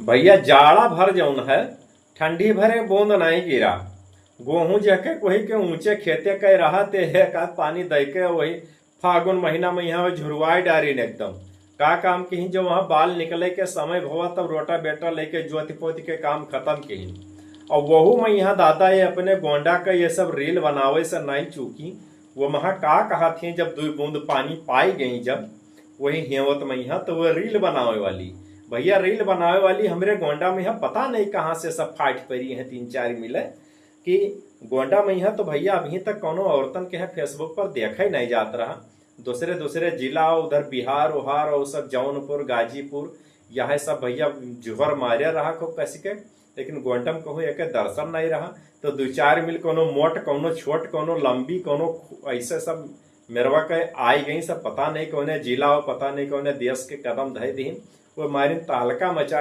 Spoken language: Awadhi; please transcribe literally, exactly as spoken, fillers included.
भइया, जाड़ा भर जौन है, ठंडी भर एक बूंद नाहीं गिरा। गोहूँ जेके कोही के ऊँचे खेते कै रहा, ते एक आध पानी दै के वही फागुन महीना में यहाँ झुरवाई डारिन एकदम। का काम किहिन, जब वहाँ बाल निकले के समय भवा, तब रोटावेटर लेके जोति पोति के काम खतम किहिन। और वहू में यहाँ दादा ये अपने गोंडा का ये सब रील बनावे से नाहीं चूकी। वो महा का कहत हैं, जब दुई बूंद पानी पाई गई जब, वही हेवत में यहाँ तो वो रील बनावे वाली। भइया, रील बनावे वाली हमरे गोंडा में यहाँ पता नहीं कहाँ से सब फाट परी हैं तीन चार मिले कि गोंडा में यहाँ तो भइया अभी तक कौनो औरतन के यहाँ Facebook पर देखा ही नहीं जात रहा। दूसरे दूसरे जिला, उधर बिहार उहार और सब जौनपुर, गाजीपुर, यह सब भइया जुहर मारे रहा खूब कस के, लेकिन गोंडा में कहूँ एक दर्शन नहीं रहा। तो दू चार मिल कौनो मोट, कौनो छोट, कौनो लंबी, कौनो खु-, ऐसे सब मेरवा के आई गई सब, पता नहीं कौने जिला और पता नहीं कौने देश के कदम धै दीन। वो मारिन तहलका मचा